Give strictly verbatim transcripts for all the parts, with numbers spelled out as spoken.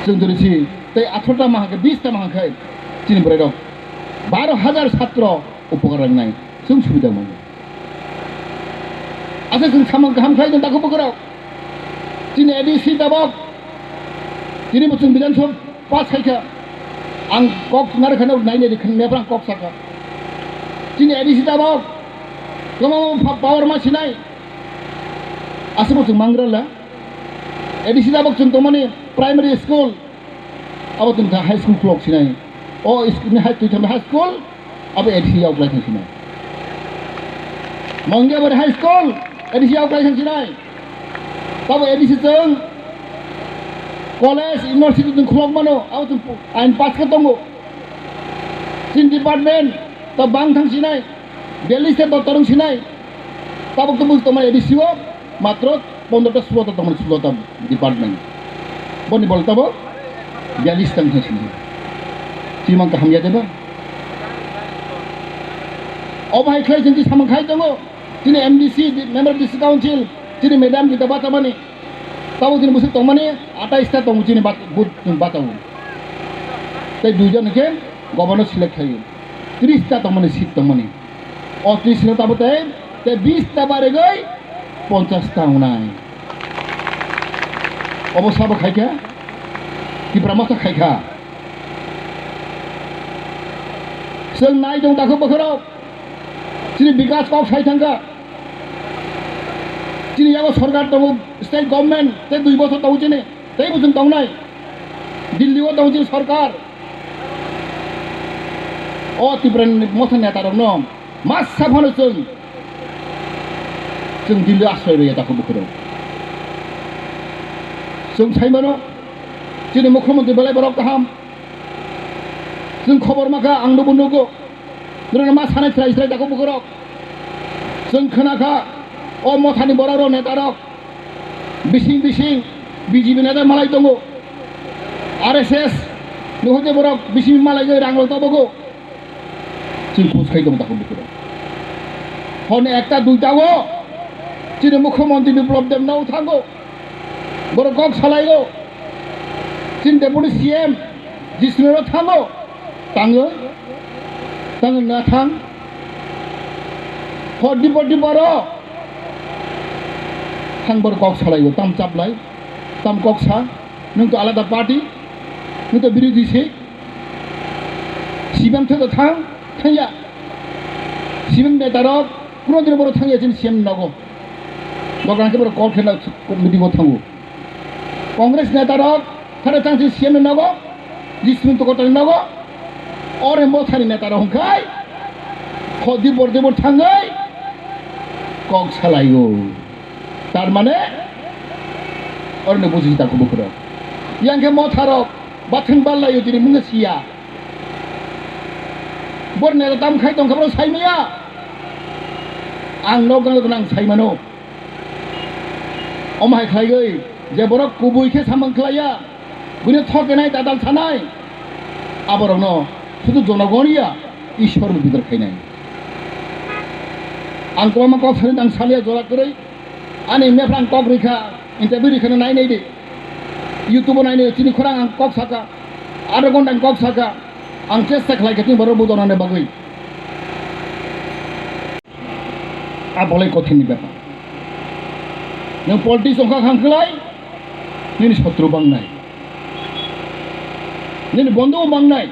Chwng jodi si tei atharota maha khe, bista maha khe chini borok baro hajar satro upokar wngnai, chwng subida mano. Aswk chwng samung kaham khlai tong takhuk bukhurok. Chini A D C tabok, tini bo chwng Bidhan Sabha pass khai kha. Ang kok narwkha, nai nai rikha, mepra ang kok sakha. Chini A D C tabok kwbangma pa-, power ma sinai. Aswk bo chwng mangra la. A D C tabok chwng tongmani primary school, abo chwng kha high school khulok sinai. O school ni high, twi thamni high school, abo A D C yaklai thang sinai. Mongiabari High School, A D C yaklai thang sinai. Tabo A D C chwng college, university chwng khulok mano, abo chwng ain pass khe tongo. Chini department ta bang thang sinai, biyallis ta doctor wng sinai. Tabuk tubuk tongmani A D C o matro pondro ta sulo ta tongmani, sulo ta department. Boni bol tabo biyallis tang thang sinai. Chimang kaham ya deba? Obo hai khlai chwng samung khai tongo. Chini M D C, Member of District Council, chini Madam Gita Batamani. Tabuk chini bwswk tongmani atais ta tongo chini bat-, booth chwng bachao. Tei duijon khe governor select khaio. Tris ta tongmani seat tongmani. O tris ta tabuk tei, tei bis ta barigwi ponchas ta wngnai. Obo sabo khaikha? Tipra Motha khaikha. Chwng nai tong takhuk bukhurok. Chini bikas kok sai thangkha. Chini yago sorkar tongo, state government, tei dui bochor tongo chini, tei bo chwng tongnai. Delhi o tongo chini sorkar. O Tipra Motha neta rokno masa phano chwng, chwng Delhi o asrai rwya takhuk bukhurok. Chwng sai mano, chini mukhyamantri belai borok kaham. Chwng khobor mankha, ang nubo nugo. Norokno ma sanai chwrai chwrai takhuk bukhurok. Chwng khwnakha, o mothani borok rok, neta rok bising bising B J P neta malai tongo. R S S ni hoite borok bising malai rang rok tobogo. Chwng phus khai tongo takhuk bukhurok. Hon ekta duita o chini mukhyamantri Biplab Deb no thango. Borok kok salaio. Chini deputy C M Jisnu no thango. Tangwi, tangwi na thang. Hor di bor di boro. Thang bor kok salaio, tam chaplai, tam kok sa. Nwng to alada party, nwng to birodhi se. Sibam thang to thang, thangya. Sibam neta rok, kuno din boro thangya chini C M nogo. Dogan ke boro kok khena meeting o thango. Congress neta rok thara tang si C M ni nogo, Jisnu Tokotani nogo, ore mothani neta rok hwnkhai, khodi bor dibor thangwi kok salaio. Tar mane, ore no buji takhuk bukhurok. Yang khe motha rok bathang bal laio, tini mungsa siya. Bor neta tam khai tong kha, boro sai maya. Ang nok gang nang sai mano. Omo hai khlaiwi je borok kubui khe samung khlaiya, buino thokenai, dadal sanai, aborokno sudu jonogon ya, Ishwar bo bidor khainai. Ang kwbangma kok sani, ang saliya jora kwrwi, ani mephrang kok rikha, interview rikhano nai nai di, YouTube o nai nai, chini khorang ang kok saka, aro gonda ang kok saka, ang chesta khlai kha chini borok budonani bagwi. A bolai kothin ni bepar. Nwng politics wngkha khang khlai, nini sotru bangnai, nini bondhu bangnai,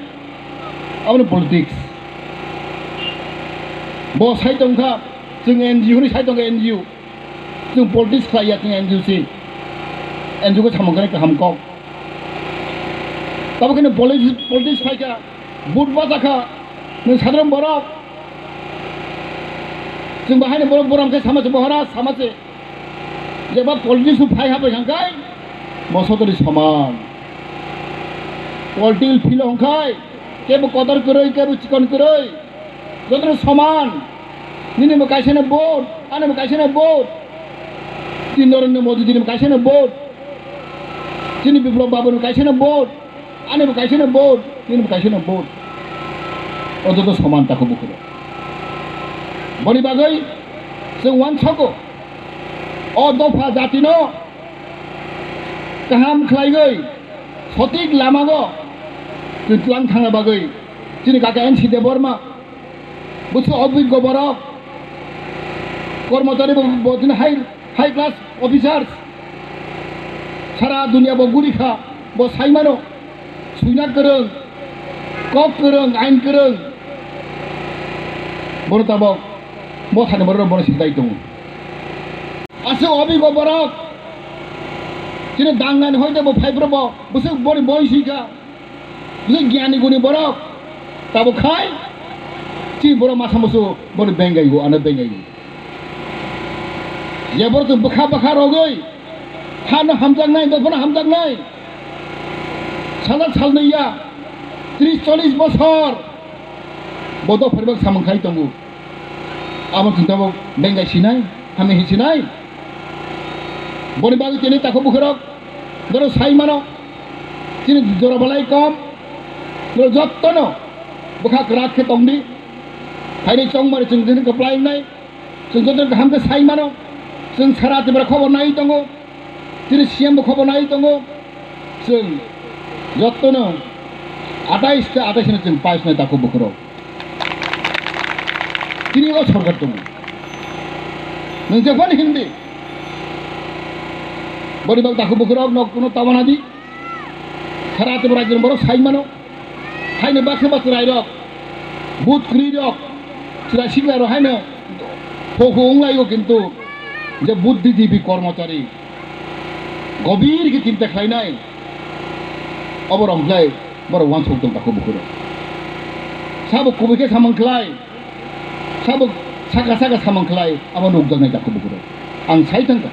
aboni politics. Bo sai tongkha, chwng N G O ni sai tongkha, N G O. Chwng politics khlaiya, chwng N G O se. N G O khe samung khe kaham kok. Tabo khe politics, politics phaikha, vote bachakha, nwng sadharon borok. Chwng bahaino borok borom khe sama se, bohora sama se. Jeba politics no phai habai hangkai, bo sotoni soman. Political field hongkhai, kebo kotor kwrwi, kebo chikon kwrwi. Jotono soman. Nini bo kaisa no vote, ani bo kaisa no vote. Chini Narendra Modi ni bo kaisa no vote. Chini Biplab Babu ni bo kaisa no vote. Ani bo kaisa no vote, nini bo kaisa no vote. O joto soman takhuk bukhurok. Boni bagwi chwng uansukgo. O dopha jatino kaham khlaiwi Sotik lamao chwng tlang thangna bagwi chini kaka N C Debbarma, busu obiggo borok, kormochari bo, bo chini high, high class officers, sara dunia bo guri kha, bo sai mano, suina kwrwng, kok kwrwng, ain kwrwng, bono tabok mothani borok bono sitai tongo. Aswk obiggo borok, chini dangnani hoite bo phaiphuru bo, bwswk boni boisikha, bwswk gyani guni borok, tabuk khai, chini borok masa musu boni bengai go, ano bengai go. Je borok chwng bwkha bwkha rogwi, hano hamjaknai, dophano hamjaknai, sal salnwi ya, tris chollis bosor, bo dophani bak samung khai tongo. Abo chwng tabuk bengai sinai, hamya hinwi sinai. Boni bagwi tini takhuk bukhurok, borok sai mano, chini jora belai kom, borok jottono bwkha kwrak khe tongdi. Haini chongmani chwng tini kwplai wngnai, chwng joto kaham khe sai mano, chwng sara Tripura khobor nai tongo. Chini C M bo khobor nai tongo, chwng jottono atais ta atais no chwng paisnai takhuk bukhurok. Chini o sorkar tongo. Nwng jephano hindi, boni bak takhuk bukhurok nok kuno tabana di, sara Tripura rajyoni borok sai mano. Haino bakhe ba chwrairok, booth kwrwirok, chwrai siklairok haino hokho wnglaio, kintu je buddhijibi kormochari gobir khe chinta khlainai, oborok hwnkhe borok uansuk tong takhuk bukhurok. Sabo kubui khe samung khlai, sabo saka saka samung khlai, abo nukjaknai takhuk bukhurok. Ang sai thangkha.